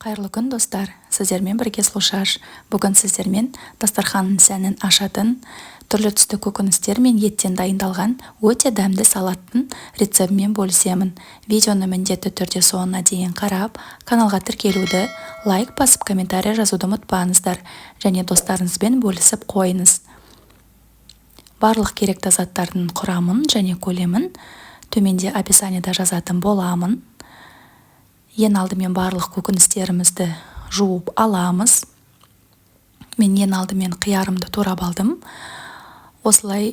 Қайырлы күн, достар! Сіздермен бірге Сұлушаш. Бүгін сіздермен дастарханның сәнін ашатын, түрлі түсті көкөністер мен еттен дайындалған өте дәмді салаттың рецептімен бөлісемін. Видеоны міндетті түрде соңына дейін қарап, каналға тіркелуді, лайк басып, комментарий жазуды ұмытпаңыздар және достарыңызбен бөлісіп қойыңыз. Барлық керекті заттардың құрамын және көлемін төменде описаниеда жазатын боламын. Ең алдымен барлық көкөністерімізді жуып аламыз. Мен ең алдымен қиярымды турап алдым. Осылай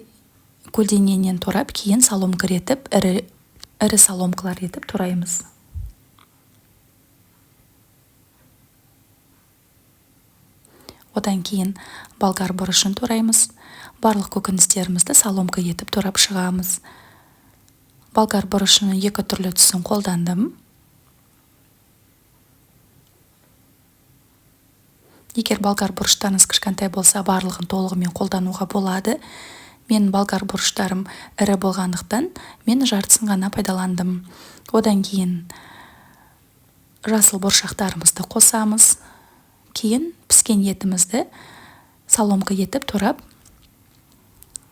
көлденеңнен турап, кейін соломка етіп, ірі, ірі соломкалар етіп тураймыз. Одан кейін болгар бұрышын тураймыз. Барлық көкөністерімізді соломка етіп турап шығамыз. Болгар бұрышының екі түрлі түсін қолдандым. Егер болгар бұрыштарыңыз кішкентай болса, барлығын толығымен қолдануға болады. Мен болгар бұрыштарым ірі болғандықтан, мен жартысын ғана пайдаландым. Одан кейін жасыл бұршақтарымызды қосамыз. Кейін піскен етімізді соломка етіп турап,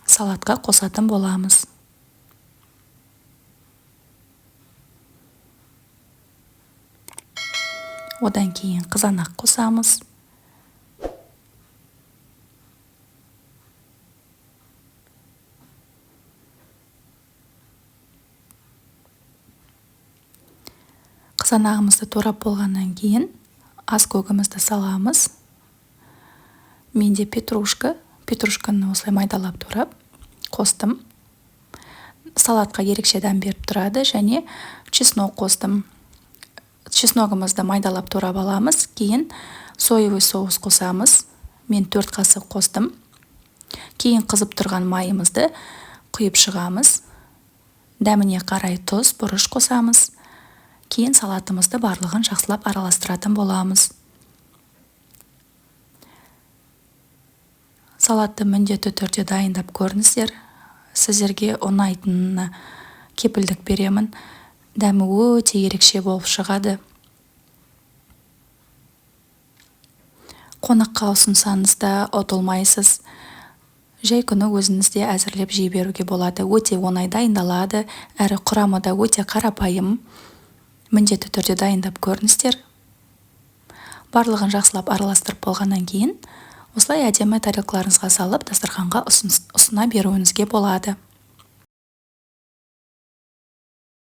салатқа қосатын боламыз. Одан кейін қызанақ қосамыз. Қызанағымызды турап болғаннан кейін ас көгімізді саламыз. Менде петрушка, петрушканы осылай майдалап турап қостым. Салатқа ерекше дәм беріп тұрады. Және чеснок қостым. Чесногымызды майдалап турап аламыз. Кейін соевый соус қосамыз. Мен 4 қасық қостым. Кейін қызып тұрған майымызды құйып шығамыз. Дәміне қарай тұз, бұрыш қосамыз. Кейін салатымызды барлығын жақсылап араластыратын боламыз. Салатты міндетті түрде дайындап көріңіздер. Сіздерге ұнайтынына кепілдік беремін. Дәмі өте ерекше болып шығады. Қонаққа ұсынсаңыз да ұтылмайсыз. Жай күні өзіңіз де әзірлеп жей беруге болады. Өте оңай дайындалады, әрі құрамы да өте қарапайым. Міндетті түрде дайындап көріңіздер. Барлығын жақсылап араластырып болғаннан кейін осылай әдемі тарелкаларыңызға салып, дастарханға ұсына беруіңізге болады.